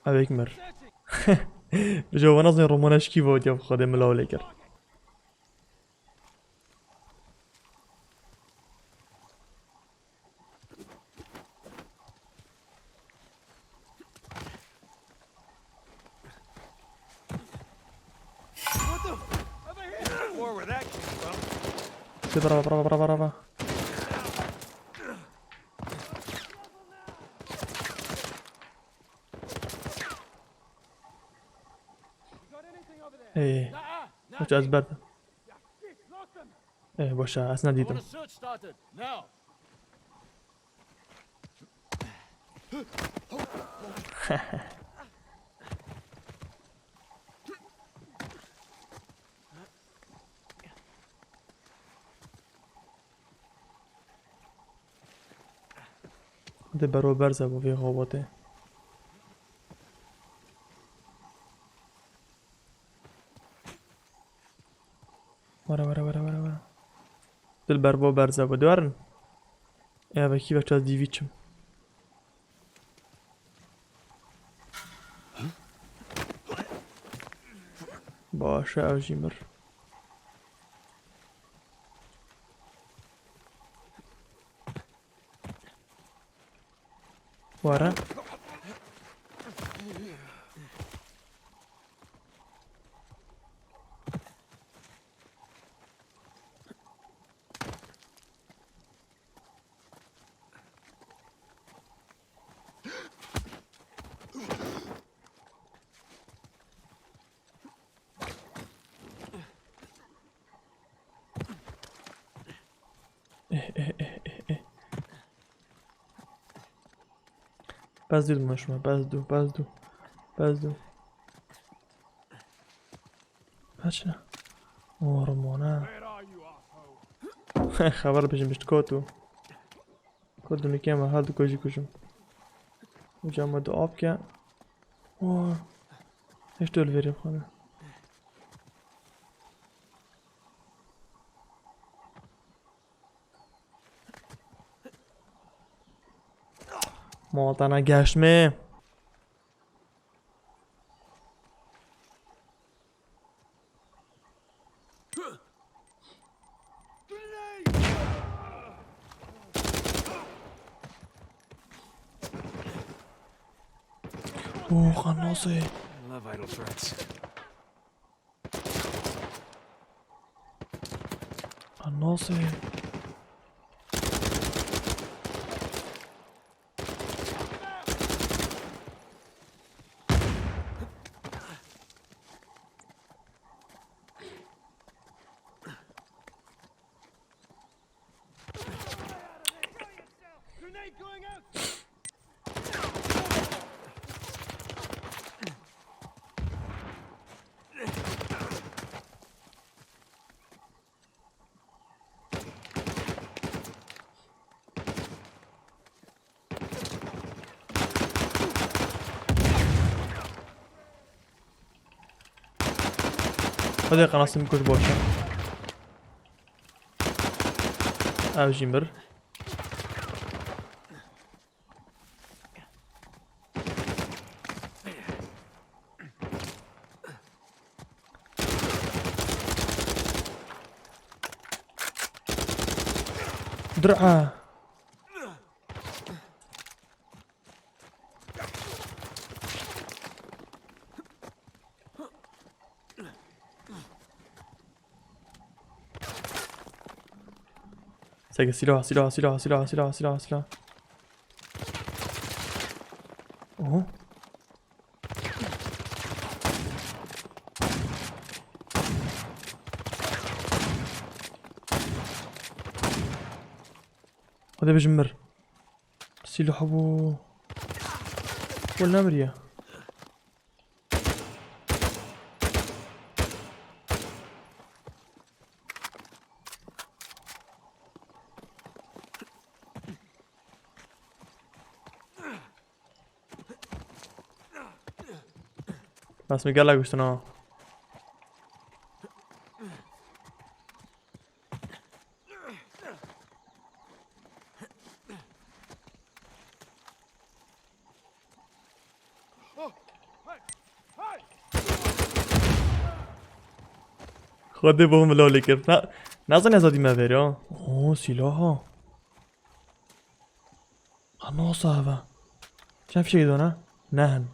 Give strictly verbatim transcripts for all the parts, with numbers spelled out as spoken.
Ew yek mir. Bi cevana zin romana şikî vodiya bi Xwedê mila wê lê kir. Bravo, bravo, bravo, bravo. Ê, wek ez berdim. Ê, boş e, ez nedîtim. Hadi bero berze bo vê xebatê. Were, were, were, were, were. Dilber bo berze bo. Diwerin. Ya vekî vekça dîvî çim. Baş e, ew jî mir. Were. Eh, eh, eh, eh, eh. Pez dû dimaşma, pez dû, pez dû, pez dû. Kaçına? O, Ramona. Xeber bijim, bişt kotu. Kotu nike me, her du kojî kujim. Uca me du apke. O. Hiç döl verip xana. Maltana geşme. Oh, qanasê. I love idle threats. Qanasê. Hadi kanasım kuş boşa. Ev jî mir. Dir'a. Seke silah, silah, silah, silah, silah, silah, silah. Oho. Hadi bejim mir. Silah bu. Wala namir ya. Bas mi gelek kuştin ha. Xwedê bo min lolê kir. Na, nazan ez dîme ver ya. Oo, silaha. Qanasa heve. Çend fişek dana? Nehin.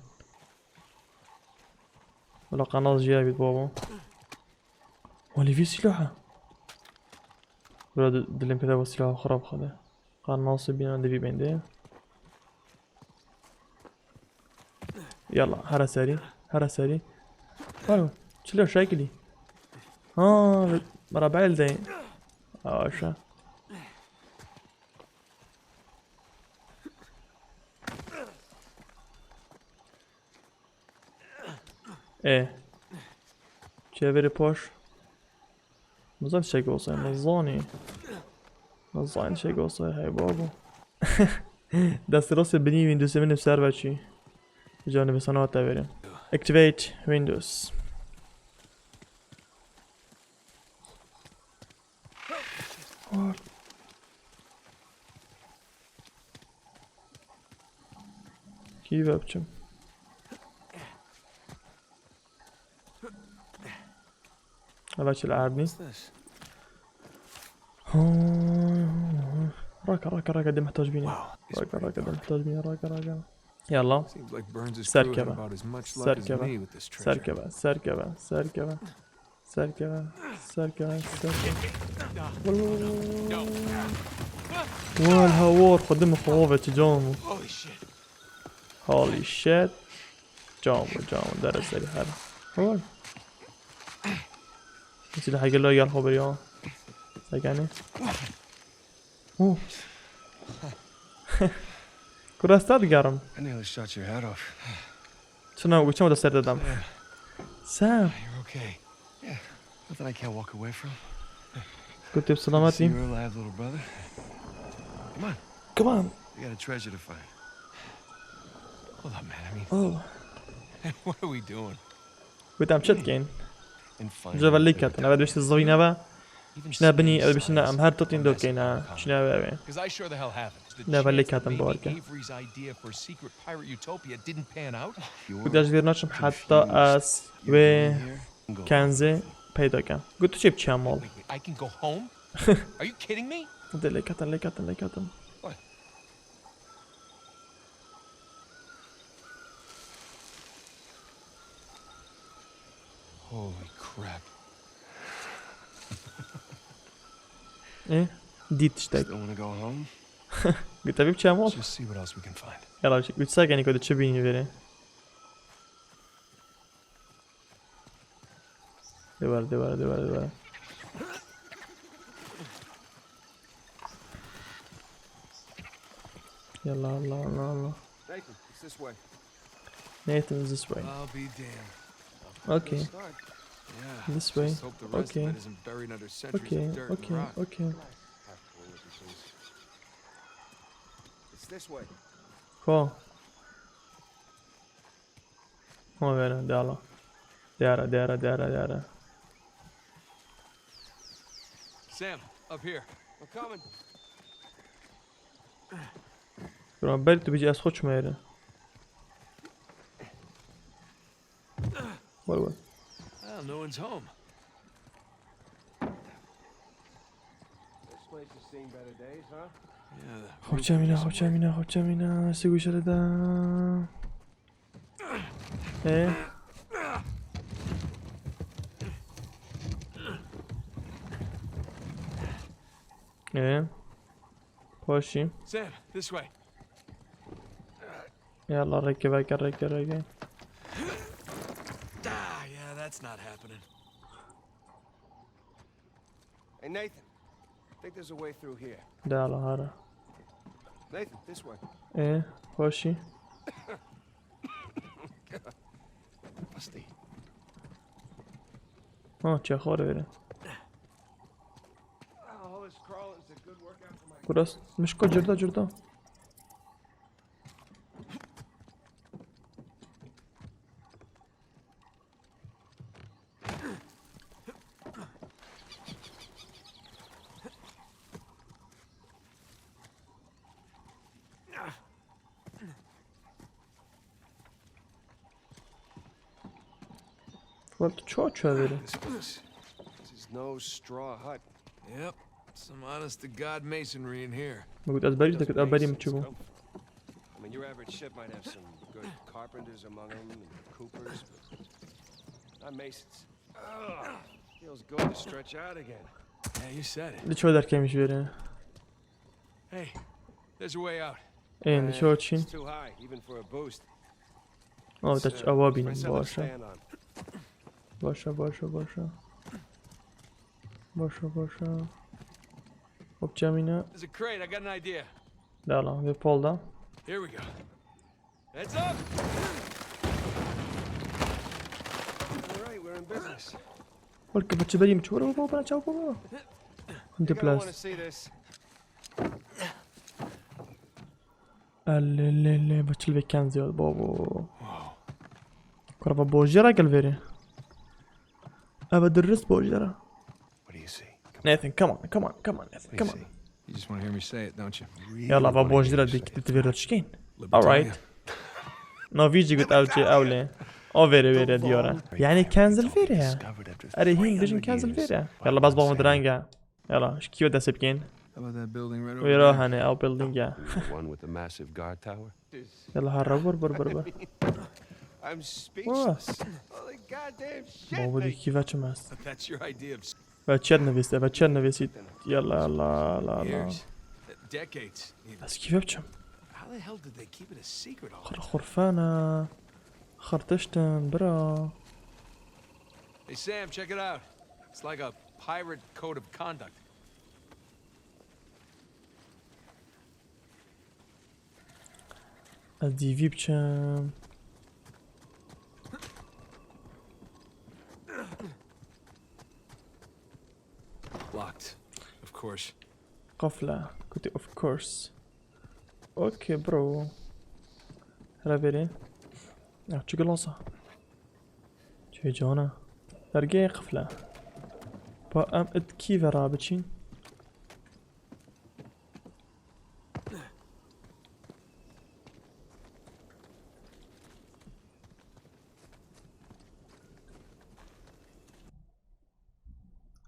Wala qanas jiya bît babo. Olivî silaha. Wala di-, dilim pêda bo silaha xwe rabixwe de. Qanasê bîna divî bende. Yalla, here serî, here serî. Alo, çilo şekilî. Ha, mera bel de. Aşa. E. Çeviri poş. Mizan çek olsa, mizani. Mizan çek olsa, hey babo. Destê rastê binî Windowsê min ser veçî. Canê vê sanata verê. Activate Windows. Var. Kî ve biçim? Ela çil erdnî. What's this? Raka, raka, raka, de muhtaç bîne. Wow, this is pretty dark. Raka, raka, de muhtaç bîne, raka, raka. Yalla. Seems like Burns' crew had about as much luck as me with this treasure. Serkeve. Serkeve, serkeve, serkeve. Serkeve, serkeve, serkeve. Wal hawar, xwe dim xwe ave çi cam. Holy shit. Holy shit. Cam, cam, dere serî her. Hol. Çi de hegelo yar xwe beriya. Sekene. Oh. Kurasta digerim. I nearly shot your head off. Çina, çima da ser dedim. Sam. You're okay. Yeah, nothing I can't walk away from. Gotim selametî. See, you're alive, little brother. Come on. Come on. We got a treasure to find. Hold up, man. I mean, oh. What are we doing? Gotim çi dikeyn? Ji ve lê ketin. Ev dibişte zivîne ve. Çine binî, ev dibişte em her tutîn dokeyne. Çine ve ve. Ne ve lê ketin bawer ke. Gotim ez vêr naçim heta ez wê kenzê peyda kem. Gotim çi biçim mal. De lê ketin, lê ketin, lê ketin. Holy crap. E, dît tiştek. Still wanna go home? Gotim biçim mal. Let's just see what else we can find. Yala, üç sekenî ku çi bînî verê. Dewar, dewar, dewar, dewar. Yalla, Allah, Allah, Allah. Nathan, it's this way. Nathan, it's this way. I'll be damned. Okay. Good start. Yeah, this way. Just hope the rest of it isn't buried under centuries of dirt and rock. Okay, okay, okay. It's this way. Cool. Ha, vere, de ala. Diyara, diyara, diyara, diyara. Sam, up here. I'm coming. Bro, belki tu bizi ez xwe çime yere. Vay vay. Well, no one's home. This place has seen better days, huh? Yeah, the roof is somewhere. Xocamîna, xocamîna, xocamîna, sigûşere da. E? E? Paşî. Sam, this way. Yalla, reke, veke, reke, reke. Ah, yeah, that's not happening. Hey, Nathan. I think there's a way through here. De ala hara. Nathan, this way. E, paşî. Rusty. Ha, çaxar vere. All this crawling's a good workout for my Kuras, mişko cirda, cirda. Wal tu çawa çawa vêre? This place is No straw hut. Yep. Some honest to God masonry in here. Min got ez berî dikit, ev berî min çi bû? I mean, your average ship might have some good carpenters among them and coopers, but not masons. Ugh, feels good to stretch out again. Yeah, you said it. Li ço derkevî ji vêrê. Hey, there's a way out. Ên li ço çîn. It's too high, even for a boost. Oh, It's, te uh, awa bînin. place I would Baş e. Stand on. Baş e, baş e, baş e. Baş e, baş e. Hop, çemîne. There's a crate. I got an idea. Dala, vê pol da. Here we go. Heads up. All right, we're in business. Wek bi çi berî min çi were baba, bana çaw baba. Hinde You're gonna want to plus. See this. Elelele, bi çil vê ken ziyad babo. Kurva bojera gel veri. Eve dirist bojera. What do you see? Nathan, come on, come on, come on, Nathan, What do you come on. See? You just want to hear me say it, don't you? Yalla, va bojera dik di veri çikin. Alright. No, vî jî got ew çi ew lê. O veri veri diyara. Yani cancel veri ya. Erê hîn bijin cancel veri ya. Yalla, bas bavun direnge. Yalla, ji kî ve dest bikin? How about that building right over Wêra there? hene ew building ya. The one with the massive guard tower? Yalla, harra vur vur vur vur. I'm speechless. Holy goddamn shit. Babo They... di kî ve çim est. That's your idea of s- Ve çet nivîst, ve çet nivîst. Yalla, yalla, yalla, yalla. Years. Decades, even. Ez kî ve biçim? How the hell did they keep it a secret all Xur xurfana. Xirtiştin, bira. Hey, Sam, check it out. It's like a pirate code of conduct. Ez dîvî biçim. Locked, of course. Qefle. Kutî of course. Okay, bro. Here verê. Ya, çi gilasa. Çi cana. Dergehê qefle. Pa em it kî ve ra biçîn.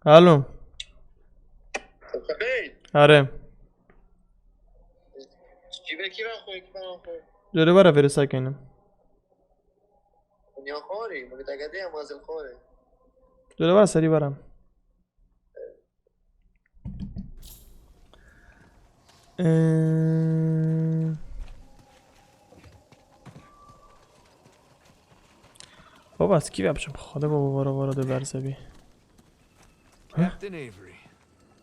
Alo. Hey, Are. cîvekî ve xwe, kî ve xwe. Jere were verê sekenim. Dinya xorî, min gotagedê em wazil xorê. Jere were serî were. Eee, Baba, ez kî ve biçim? Xwedê baba, vara vara de berze bî. Captain Avery.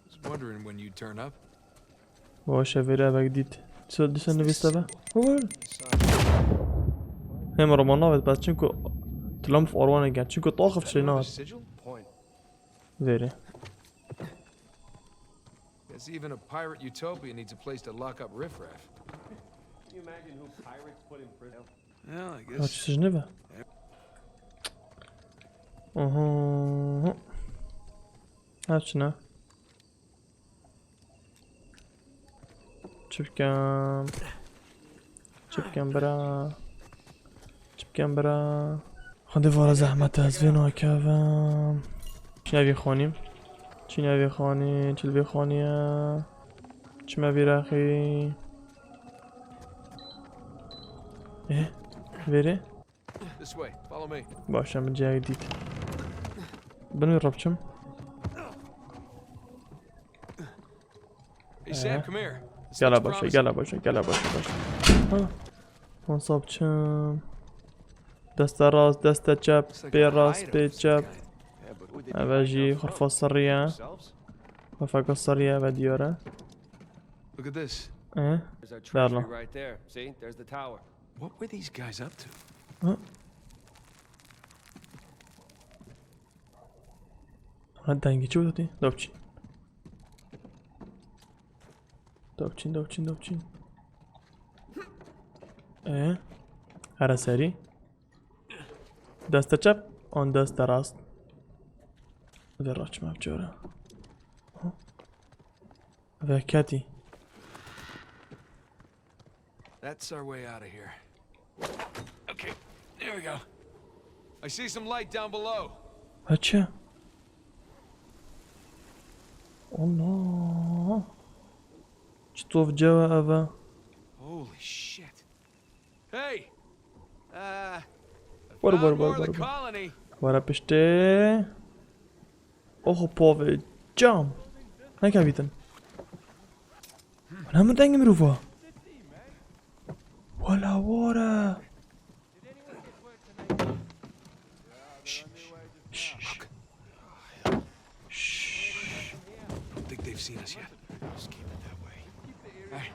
Was wondering when you'd turn up. Baba, şevêre evek dît. Dîsa, dîsa nivîste ve. Baba. Hem roman navet, bes çimku tilam orwane gen. Çimku taxif şey navet. Sigil? Point. Verê. Guess even a pirate utopia needs a place to lock up riffraff. Can you imagine who pirates put in prison? Well, I Aç guess. sicini be. Aha. Aç ne? Çipken. Çipken bira. Çipken bira. Xwedê vara zehmet e, ez vê nakevim. Çi nevî xanîm? Çi nevî xanî? Çil vê xanî ye? Çime vî rexî? Eh? Verê? This way. Follow me. Baş e, min cihek dît. Bin wî re biçim. Hey, Sam, Eh. come here. This Gela looks baş e, promising. gela baş e, gela baş e, baş e. Ha. Onsa biçim. Deste rast, deste çep, Looks like pê a rast, hideout pê of some çep. kind. Yeah, but where'd they Eve jî xurfa sirrî ye. Themselves? Xurfeke sirrî ye, eve diyar e. Look at this. Eh? There's our Yardım. treasury right there. See? There's the tower. What were these guys up to? Ha, dengê çi wextî? Dopçin. Dopçin, dopçin, dopçin. Ee? Here serî. Deste çep, an deste rast. Vê raçma biçora. Veketî. That's our way out of here. Okay, here we go. I see some light down below. Heçe. Allah. Çi tov cewe eve. Holy shit. Hey. Uh, Were, were, found more were, of the were, were. Colony. Were piştê. Oho pove cam. Nekevîtin. Ana min dengê mirova. Wala wara. Shh, shh, shh. Shh. Don't think they've seen us yet. Just keep it that way. Hey,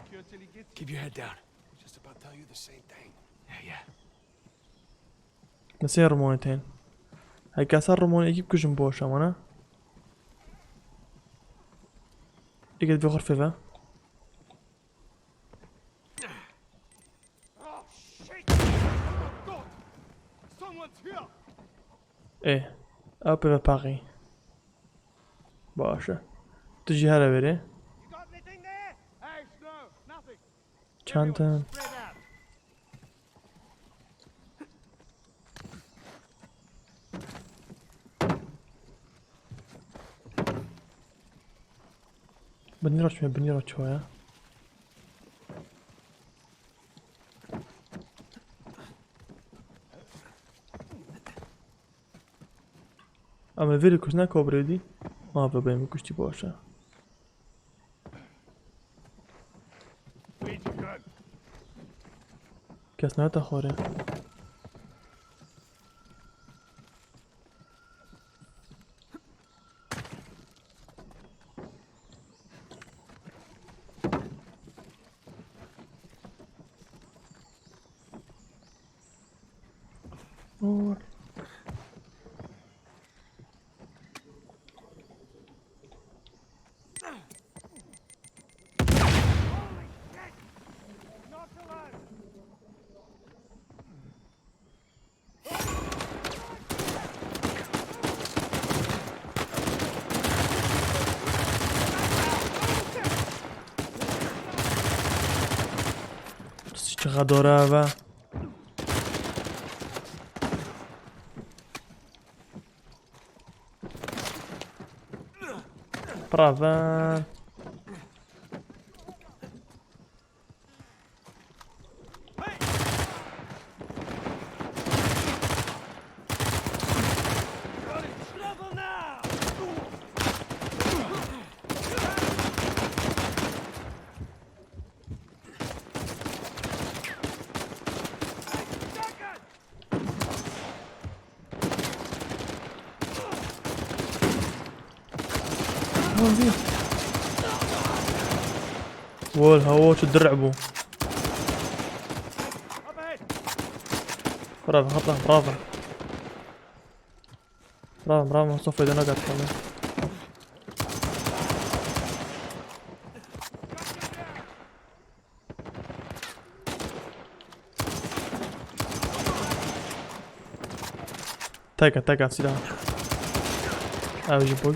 keep your head down. Just about tell you the same thing. Yeah, yeah. Nasıl Romonê tên? Heke ser Romonê ekî bikujin boş ama ne? Êkê divê xurfê ve. Ê, ew pê ve paxî. Baş e. Tu jî here wêrê. Çend in? Binî re çûye, binî re çûye. Em ê vê lê kuştina kobrê dî. Ma ve bê min kuştî baş e. Kes nehate xwarê. Çi xedara eve. Bravo. Wol, ha, wo, çi dir'e bû. Bravo, bravo, bravo. Bravo, bravo, Mustafa, da nagat, tamam. Teka, teka, silah. Ew jî bû.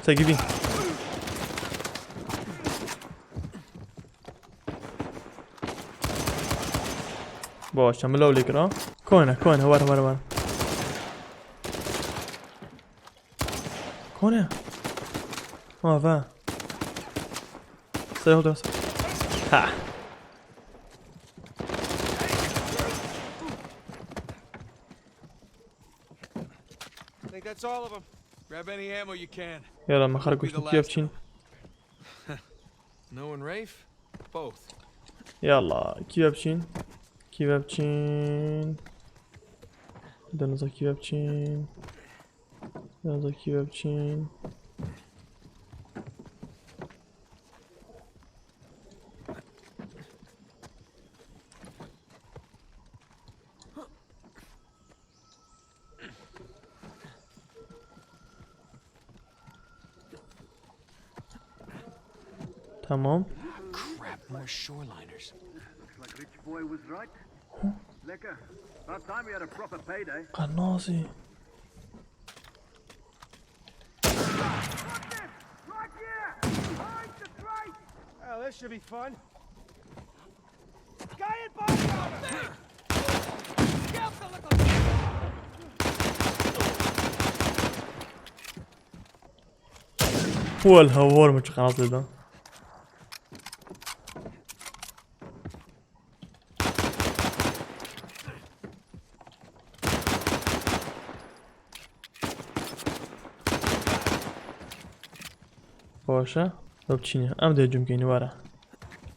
Te givî. Baş, çemilo lê kira. Kone, kone, were, were, were. Kone. Ha, va. Say hold us. Ha. I think that's all of them. Grab any ammo you can. Yala, me xar kuşt, kiya biçîn. No and Rafe? Both. Yala, kiya biçîn. Kiya biçîn. Denize kiya biçîn. Denize kiya biçîn. Tamam. Crap, more shoreliners. Looks like Rich Boy was right. Lecker. About time we had a proper payday. Qenazî. Right here! Behind the crate! Well, this should be fun. Guy in body armor! Get off the little Wala war min çi qanat lê da. Baş e. Ew çîne. Em dê hicûm keyne, were.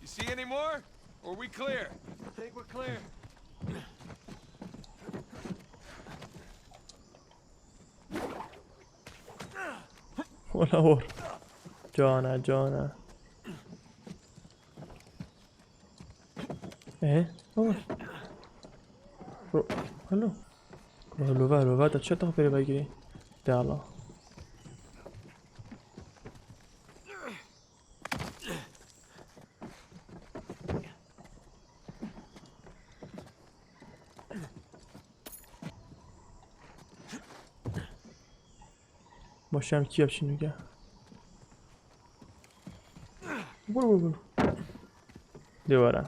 You see any more? Or we clear? I think we're clear. Wala war. Cana, cana. Ee, ne var? Ro-, alo. Alo, ver, ver, ver, çe tax pere bagirî. De Allah. Başlayalım ki yapışın ya. Vur, vur, vur. Duvara.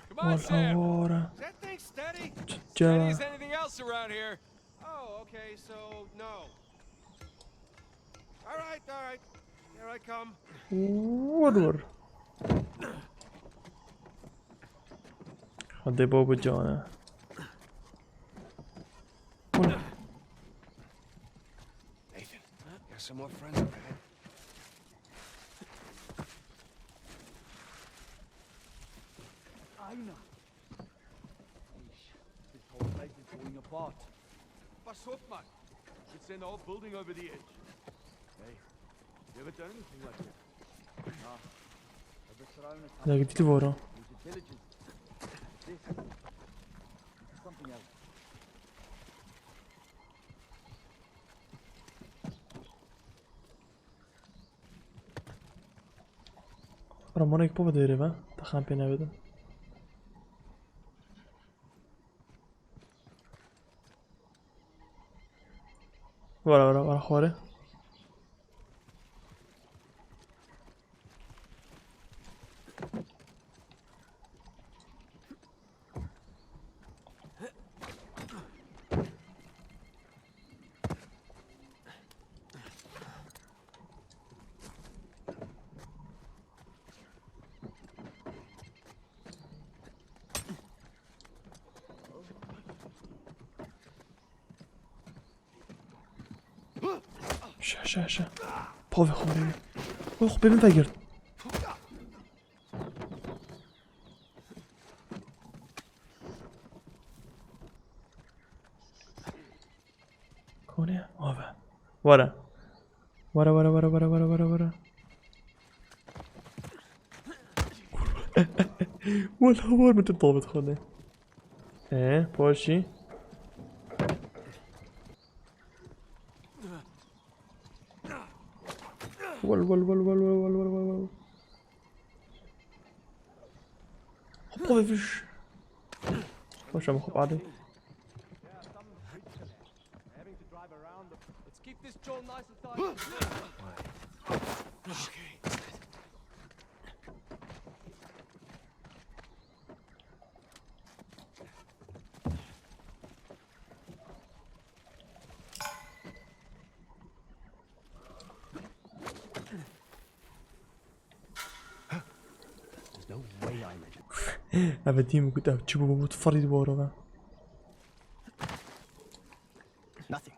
Come on, Sam. Vur, vur. Is that thing steady? Steady as anything else around here. Oh, okay, so no. All right, all right. Here I come. Vur, vur. Hadi baba cana. Vur. Nathan, got some more friends over here. Ayna. Yeesh, this whole place is falling apart. Pass up, man. It's an old building over the edge. Hey, you ever done anything like this? Nah. I've been thrown a couple of times. There's a diligent. This is something else. Ramonek baba dêrê be. Taxan pê nevedim. Wara, wara, wara xwarê. Şe, şe, şe. Pavê xwe bê. Oy, xwe bê min vegirt. Kone ave. Were. Were, were, were. Wala war min tu tabit xwe de. Ee, paşî. Wal, wal, wal. Hop, hop, hop. Hoş ama hop, hadi. Let's keep this jaw nice and tight. There's no way I imagine. Ev dî min got ev çi bû, bû ferî di boro ve. Nothing.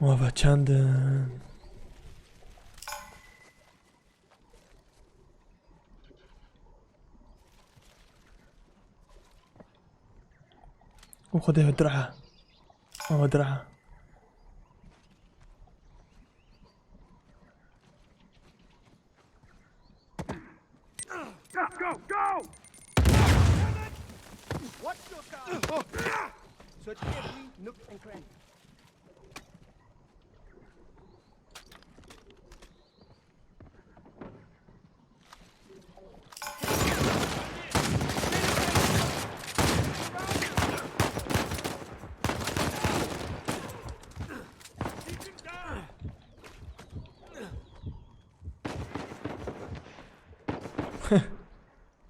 Ava çend in? O Xwedê dir'a. Ava dir'a. Go, go! Watch yourself! Search every nook and cranny.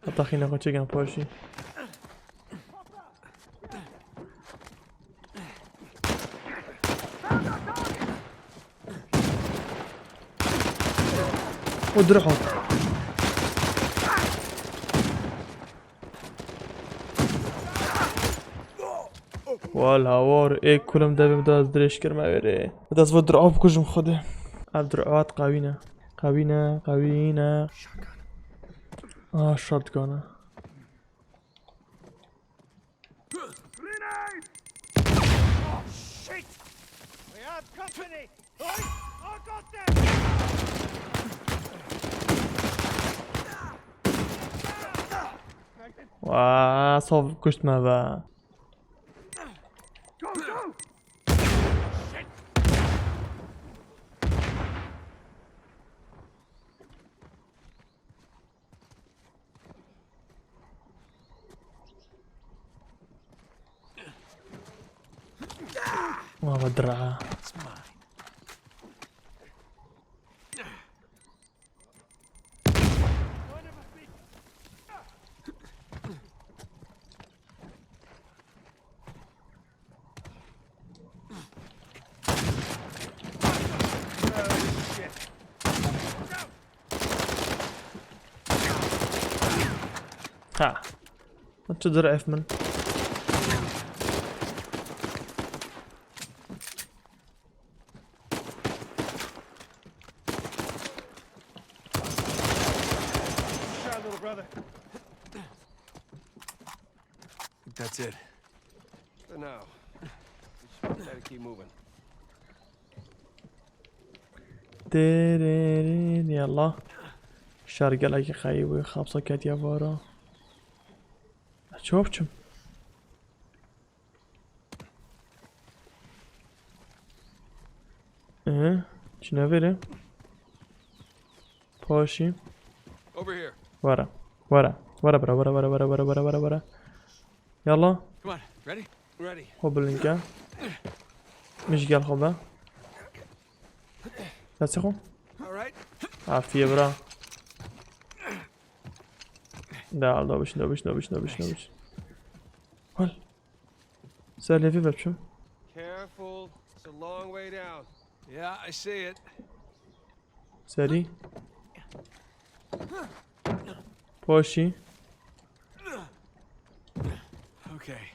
Heta xîna xwe çêkin paşî. O dirê hat. Wal hawar, ê kulim devê min de ez dirêj kirime wê rê. Ez vê dirê bikujim xwedê. Ev dirê hat qewî ne. Qewî ne, qewî ne. Ah, shotgun e. Grenade! Oh, shit! We have company! Oi! I got them! Waa, sov kuşt me be. Go, go! Shit! Mava dira. Ha. Çi dirê min? Shot, little brother. That's it. For now. We just gotta keep moving. Dêrêrên, yalla. Şer gelekî xeyî bû, xapsa ketiye vara. Çawa biçim? Ee, çi navêre? Paşî. Over here. Were. Were. Were bira, were, were. Yalla. Come on, ready? Ready. Xwe bilind ke. Min jî gel xwe be. Destê xwe. All right. Afiye bira. Dal, dobiş, dobiş, dobiş, dobiş, dobiş. Hol. Ser levî ve biçim. Careful. It's a long way down. Yeah, I see it. Serî. Paşî. Okay.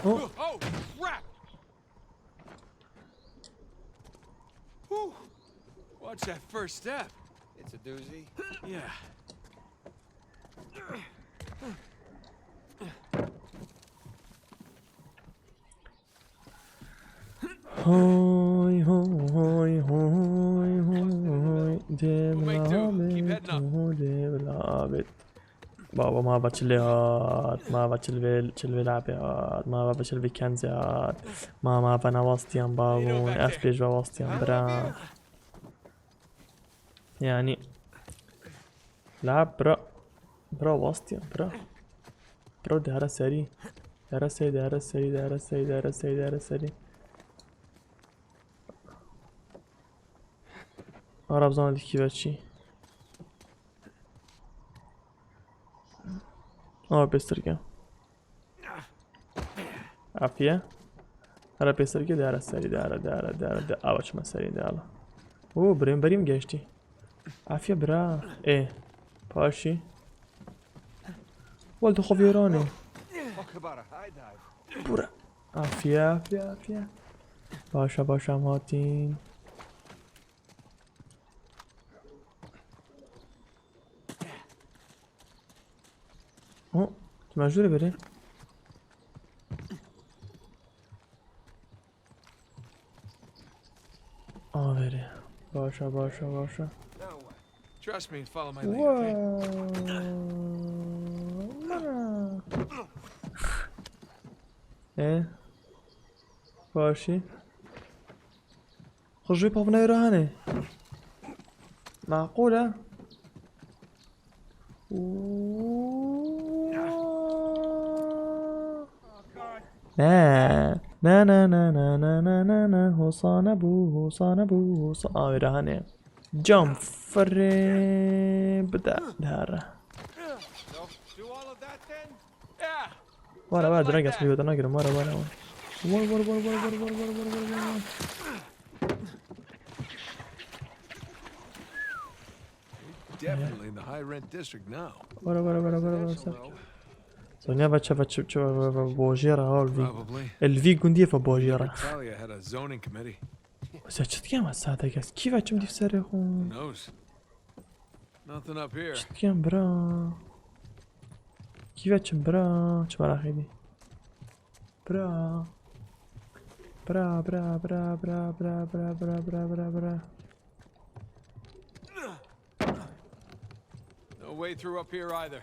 Oh. Oh, crap! Whew. Watch that first step. It's a doozy. Yeah. Hoy, hoy, hoy, hoy, hoy, hoy. We'll make do. Keep heading up. Dev labet, dev labet. Baba, ma va çilê hat, ma va çilvê, çilvê labê hat, ma va çilvê kenzê hat. Ma, ma va newastiyan babo, ez pêş ve wastiyan bira. Yani. La bira. Bira wastiyan, bira. Bira de here serî. De here serî, de here serî, de here serî, de here serî, de here serî. Arabzana dikî ve çî. Aa, pêstirke. Afiye. Here pêstirke, de here serî, de here, de here, de here, de awa çime serî, de ala. Oo, birêm berîm geçtî. Afiye bira. Ê. Paşî. Wal tu xwe vêranê. Bura. Afiye, afiye, afiye. Başa, başa em hatîn. Oh, tu me jûre berê. Aferin. Başa, başa, başa. Trust me and follow my lead, okay? Wow. E? Başî. Xwe ji vê pavnayê re hene. Maqûl e? Ne. Ne, ne, ne, ne, hosane bû, hosane bû, hosa-, a, wê re hene. Cam firê bide, dere. So, do all of that then? Wara wara, direng ez xilî weda nagirim, wara wara wara. War war war war war war war war war war. Definitely in the high rent district now. Wara wara wara wara wara. Sonya va çava çip çava bojera hal vi. Probably. El vi gundiye fa bojera. Italia had a zoning committee. Mesela çit kema sade gez. Kiva çim dif serê xo. Who knows? Nothing up here. Çit kem bira. Kiva çim bira. Çi meraxê dî. Bira. Bira bira bira bira bira bira bira bira bira bira. No way through up here either.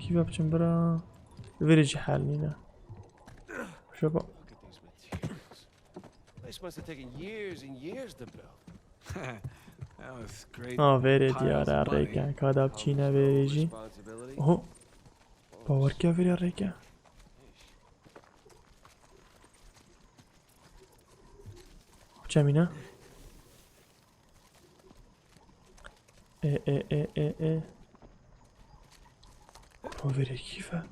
Kiva biçim bira. Verê jî hel nîne. Şopa. Look at these materials. This must have taken years and years to build. That was great. Ha verê diyare rêke. Kada biçîne verê jî. Responsibility. Oho. Bawer ke verê rêke. Çemîne. E e e e e. Kura verê kîfe.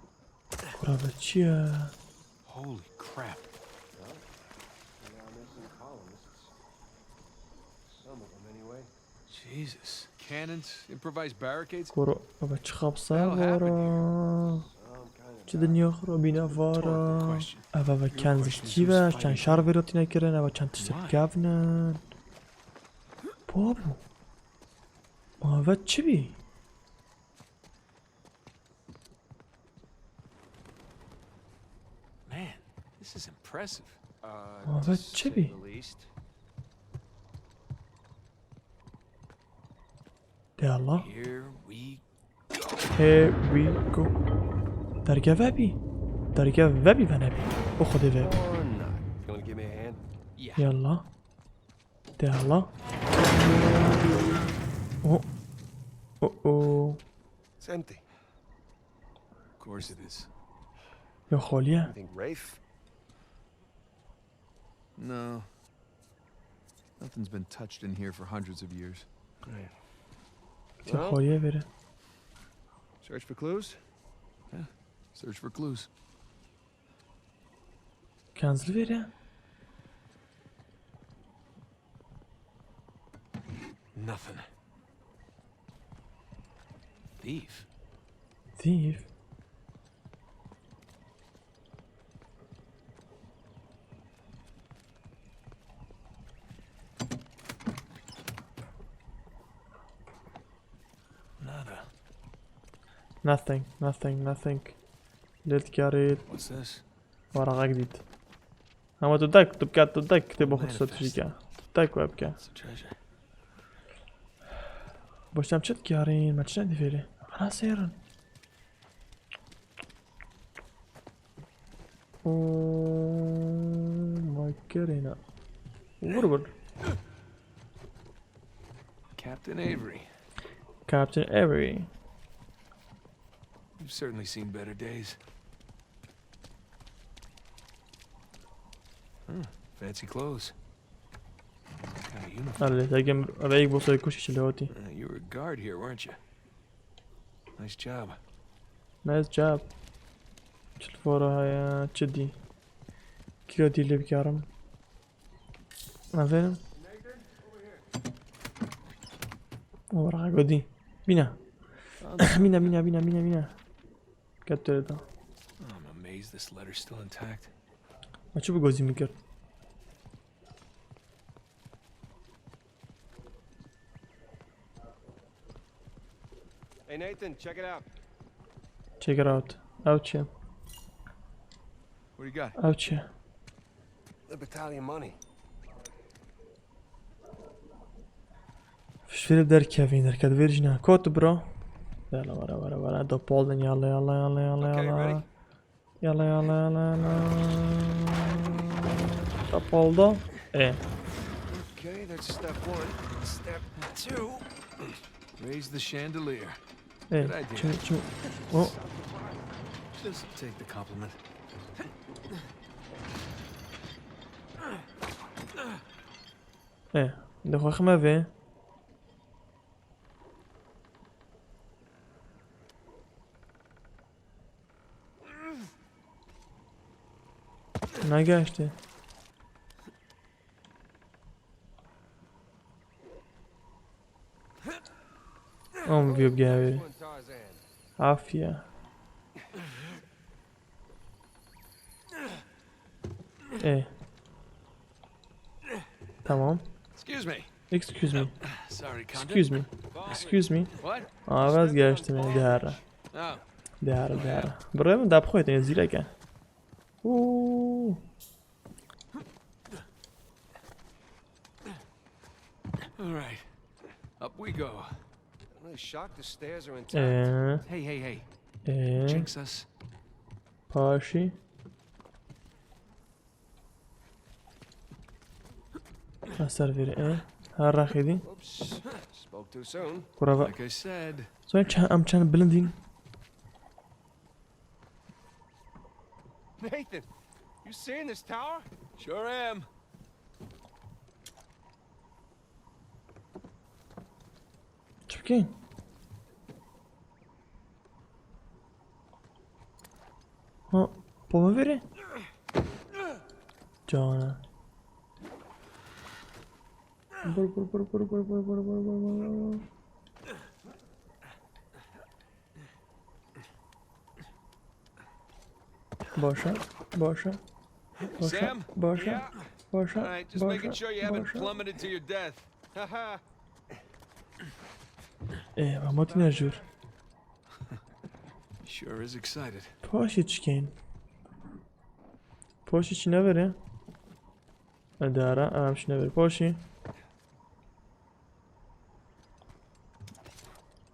Kura ver çi ye? Holy crap. Some of them, anyway. Jesus. Cannons, improvised barricades. Koro eve çi xapsa vara. Some kind of Çi dinya xirabîne vara. Eve ve kenz kîve, çend şar verotîne kirin, eve çend tişt kevnin. Babo. Ma ve çi bî? Man, this is impressive. Uh, Aa, to ve say çi bî? the least. De Allah. Here we Here we go. Derge ve bî. Derge ve bî ve nebî. O xwedê ve bî. Or not. You gonna give me a hand? Yeah. Yalla. De Allah. O. O o. It's empty. Of course it is. Yo xoliye. You think Rafe? No. Nothing's been touched in here for hundreds of years. Te xoliye vere. Search for clues? Search for clues. Kenzli vere. Nothing. Thief. Thief. Nada. Nothing, nothing, nothing. Lê dikarît. What's this? Waraqek dît. Ama tu dek, tu bikat, tu dek, kitêba xwe tu stratejîk e. Tu dek we bike. It's a treasure. Boş em çi dikarîn, me çi nedî fêrê. Bana sêrin. Oh my god. Vur vur. Captain Avery. Captain Avery. You've certainly seen better days. Hmm, fancy clothes. Kind of uniform. Hadi, tekem, eve ilk bosa kuş işi lewati. Uh, you were a guard here, weren't you? Nice job. Nice job. Çil fora haya, çi dî? Kira dî lê bikarim. Aferin. Ora godi. Bina. Bina, bina, bina, bina, bina. Get there da. I'm amazed this letter's still intact. Açı bu gözümü gör. Hey, Nathan, check it out. Check it out. Ew çi? What do you got? Ew çi? The battalion money. Fişfirê derkevîn, derket vêr jî ne. Kot bro. Yalla, wara, wara, wara. Dopol din, yalla, yalla, yalla, yalla, Okay, yalla. ready? Yalla, yalla, yalla, yalla. Dopol da. E. Okay, that's step one. Step two. Raise the chandelier. E. Good idea. Çim, çim. O. Just take the compliment. E. De xwe xime vê. Negeşti. Am vî bigihevî. Afiye. E. Tamam. Excuse me. Excuse me. Sorry, Condon. Excuse me. Excuse me. What? Aa, vazgeçtim ya, dihara. Oh, Dihara, dihara. Buraya mı? Dapxo ettin, zîreke. Uuu. All right. Up we go. I'm really shocked the stairs are intact. Eee. Hey, hey, hey. Eee. Jinx us. Paşî. Eser veri, e. Her raxedî. Oops. Spoke too soon. Kurava. Like I said. Sonra çen, am çen bilindin. Nathan, you seeing this tower? Sure am. Çi bikeyim? Ha, pova veri. Cana. Bur, bur, bur. Boşa, boşa. Boşa, Sam? boşa, Yeah? boşa, All right, just making boşa, sure you haven't boşa. Plummeted to your death. Haha. Ee, Mahmut ne jür? Sure is excited. Paşî çikên. Paşî çi ne vere? Edara, em çi ne vere? Paşî.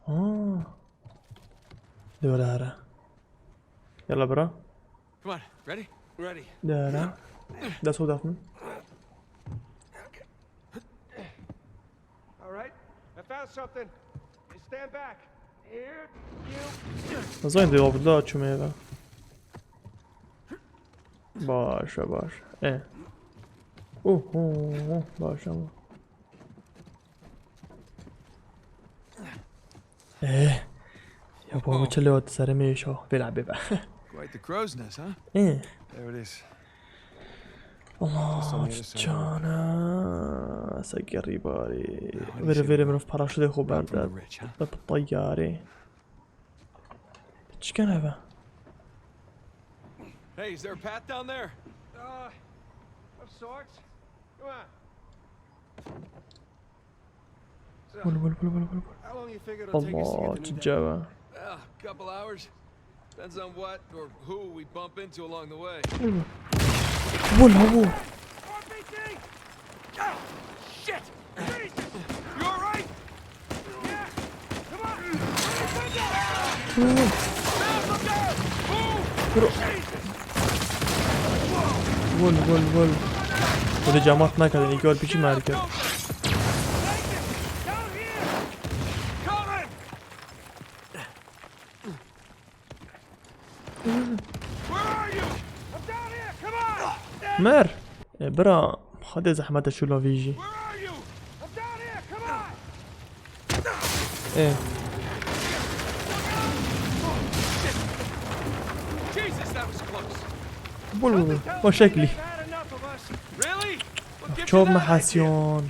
Ha. Dora ara. Yalla bra. Come on, ready? Ready. Dora. That's what happened. All right, I found something. You stand back. Here, you. Zaten de abla açım eve. Başa baş. E. Oho, başa mı? Eh. Ya bu çele o sereme şo. Vela beba. Quite the crow's nest, huh? Eh. There it is. Allah Just on the other side of the cana. Segeri bari. Hadi Vere sen vere bak. Mirov paraşütê xwe Not from berda. the rich, huh? Bi teyarê. Çiken heve? Hey, is there a path down there? Uh, of sorts. Come on. So, Vul vul vul vul vul. How long you figure it'll take us to get Allah the new çiçewe. Ah, a couple hours. Depends on what or who we bump into along the way. Vul havo. R P G! Oh, shit! Jesus! You all right? Yeah! Come on! Vul vul vul. Vul vul vul. Bu da camat ne kadar iyi gör biçim harika. Down here! Where are you? I'm down here! Come on! Mer. E, bira. Hadi zahmet şu laviji. Where are you? I'm down here! Come on! E. Jesus, that was close. Vul vul vul. O şekli. They've had enough of us. Really? What gives you Çok that idea? mahasyon.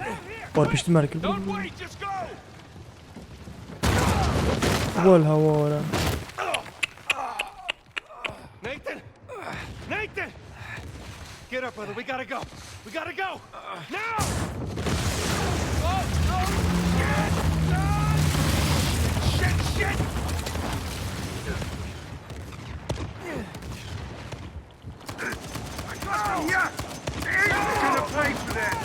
Var pişti merkez. Don't wait, just go! Vul havara. Nathan! Nathan! Get up, brother. We gotta go. We gotta go. Now! Oh, oh, shit! Shit, shit! I got you! You're gonna pay for that!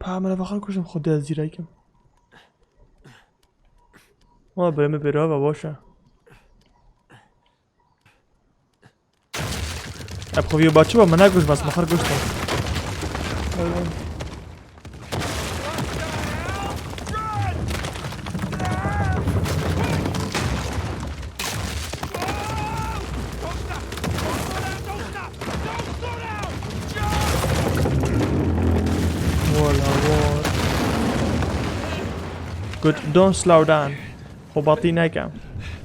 Pa, me levexan kuştim, xwe dê ez zîraykim. Wa bire me bêra ve baş e. Ev xwe vî baçi ba, min nekuşt, bes min xir kuştin. Wala war. Good, don't slow down. Xwe batî neke.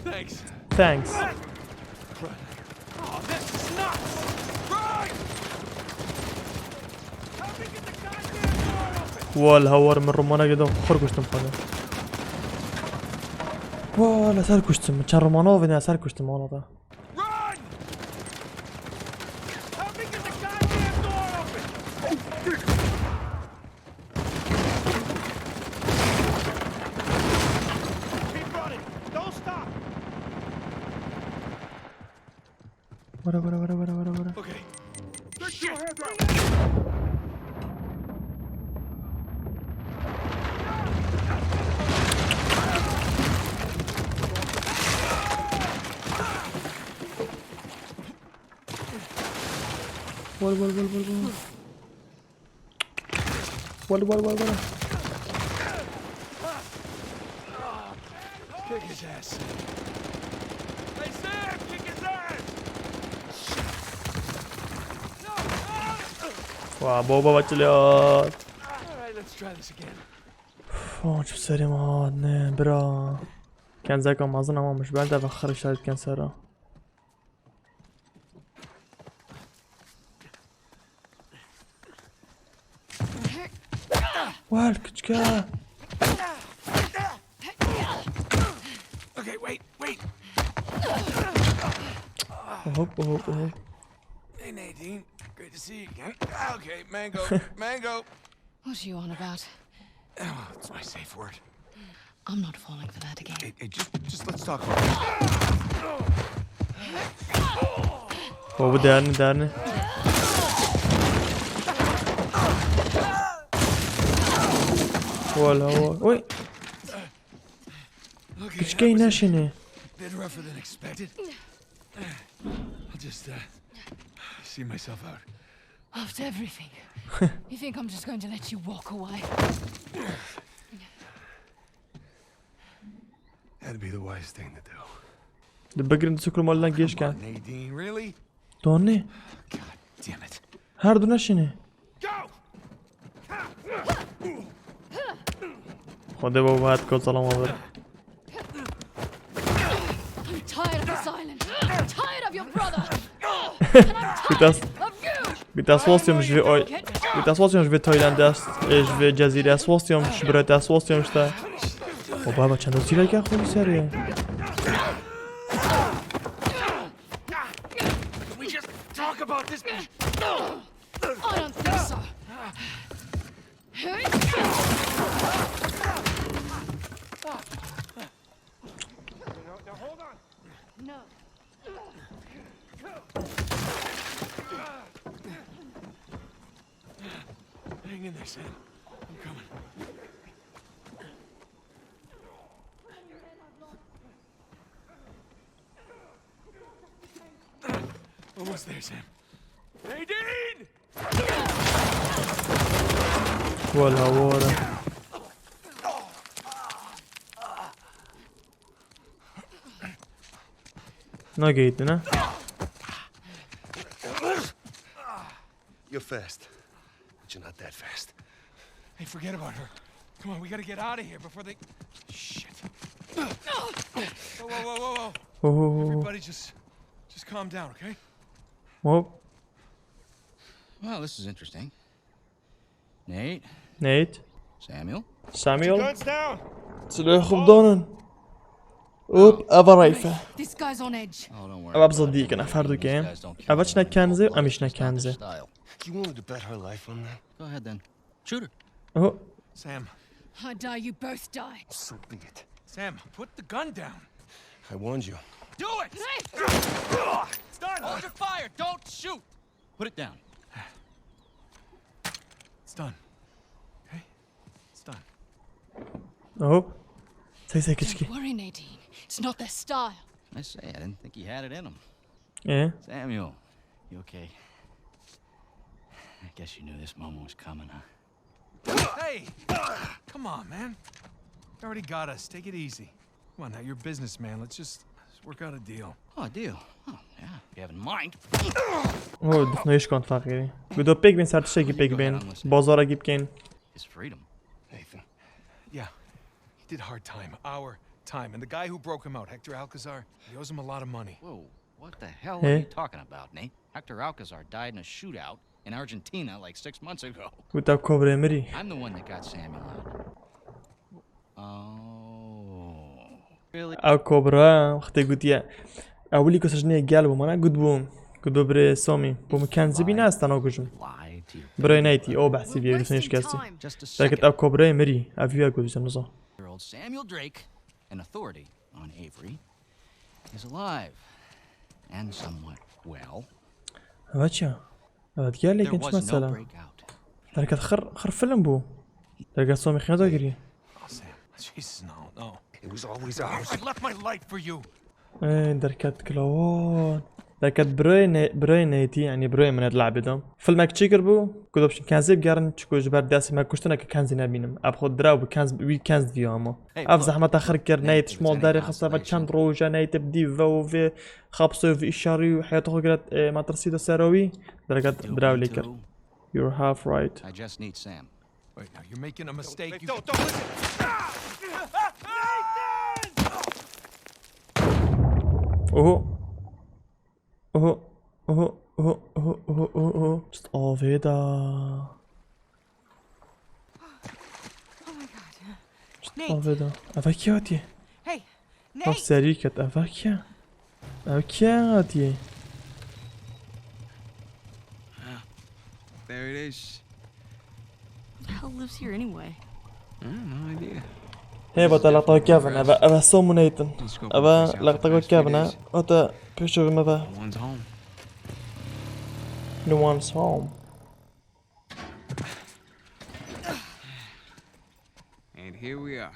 Thanks. Thanks. Oh, this is nuts! Run! Help me get the goddamn door open! Wala war, min rumanekê da xir kuştim xwe. Wala ser kuştim. Çend rumana avêne ser kuştim wala da. Run! Help me get the goddamn door open! Keep running! Don't stop! Wara, wara, wara, wara, wara, wara. Okay. Shit! Wara, wara, wara, wara, wara. Wala, wala, wala, wala. Kick his ass. Hey, Sam, kick his ass! Wa, baba, bak, çiliyat. All right, let's try this again. Uf, aç serê me hat, ne, bira. Kenzeka mezin ama miş, ben de ve xir işaret ken sera. Well, küçke. Okay, wait, wait. Hop, hop, hop. Hey, Nadine. Great to see you again. Okay, mango, mango. What are you on about? Oh, it's my safe word. I'm not falling for that again. Hey, hey, just, just let's talk about it. Baba, derni, derni. Wala, wala. Oy. Okay, küçke, that was a neşini. Bit rougher than expected. I'll just, uh, see myself out. After everything, you think I'm just going to let you walk away? That'd be the wise thing to do. Di bigirin, di sukul malinden geç gel. Nadine, really? Donne. God damn it. Her du neşini. Go! Xwedê baba hat kot salam abi. I'm tired of this island. I'm tired of your brother. And I'm tired of you. Bî te swasiyom ji vê oy-, bî te swasiyom ji vê Taylandê, ez, ê, ji vê cezîrê, ez swasiyom ji birê te, ez swasiyom ji te. O baba, çend zîrek ya xwe li serê. Can we just talk about this? I don't think so. No, no, hold on. No. Hang in there, Sam. I'm coming. Almost there, Sam. Nadine! Wala wara. Nageyî tu, ne? You're fast, but you're not that fast. Hey, forget about her. Come on, we gotta get out of here before they... Shit. Whoa, whoa, whoa, whoa, whoa. Ho, ho, ho, ho. Everybody just, just calm down, okay? Hop. Well, this is interesting. Nate. Nate. Samuel. Samuel. Guns down. Silahê xwe bidanin. Hop, eva reyfe. This guy's on edge. Oh, don't worry about it. Eva bi zidî kin, ev her du kêm. Eva çine kenze, em çine kenze. You willing to bet her life on that? Go ahead then. Shoot her. Oh. Sam. I die, you both die. So be it. Sam, put the gun down. I warned you. Do it! Hey! It's done! Hold your fire! Don't shoot! Put it down. It's done. Okay? It's done. Oh. Say, say, kiçki. Don't worry, Nadine. It's not their style. I say, I didn't think he had it in him. Eh? Samuel, You okay? I guess you knew this moment was coming, huh? Hey! Come on, man. You already got us. Take it easy. Come on, now you're a businessman. Let's just, let's work out a deal. Oh, a deal. Oh, yeah, if you have in mind. Oh, dixne iş kont fakiri. Gudo pek bin sert şey ki pek bin. Bazara gibi ken. His freedom. Nathan. Yeah. He did hard time. Our time. And the guy who broke him out, Hector Alcazar, he owes him a lot of money. Whoa, what the hell Hey. are you talking about, Nate? Hector Alcazar died in a shootout in Argentina like six months ago. Guta kobre miri. I'm the one that got Samuel out. Oh. Really? Ew kobra wextê gotiye. Ewilî ku sejnê gel bû mana gotbû. Gotbû birê Somî. Bû min kenzî bîne ez tena kujim. Lie to your Birê Neytî o behsî vîye gotine şikestî. Just a Derket second. Ew kobrayê mirî. Ev vîya gotî sen niza. Year old Samuel Drake, an authority on Avery, is alive and somewhat well. Eva çiya? Evet gel There lêkin çi was no mesela? Breakout. Derket xir xir film bû. Derket Somî xiyata girî. Oh, Sam. Jesus, no, no. It was always ours. I left my life for you. Ê, derket kilawan. Derket birayê ne, birayê Neytî, yani birayê min dilabê da. Filmek çi kir bû? Ku dopşin kenzê bigerin, çiku ji ber destê me kuştineke kenzî nebînim. Ev xwe diraw bi kenz, wî kenz diya ama. Hey, Ev look, zehmeta xir kir, Nate, Neyt, if ji mal it's any derê xista ve çend consolation. roja, Neyt bi dî ve û vê xapsê û vî îşarî û heyata xwe giret, e, matrasî de sera wî. Derket Do biraw me lê kir. too. You're half right. I just need Sam. Wait, no, you're making a mistake. You Don't, don't listen. Oho. Oho. Oho. Oho. Oho. Oho. Oho. Just avê da. Oh my god. Just Nate. Avê da. Eva kî hatiye? Hey. Ev Nate. serî ket. Eva kî? Ev kî hatiye? There it is. What the hell lives here anyway? I have no idea. Hê bata laqta Kevin. Eva, eva Sam û Nathan. Let's go for Eva a fresh out for laqta the past few Kevin ha. days. Hata pêşo me ve. No one's home. No one's home. And here we are.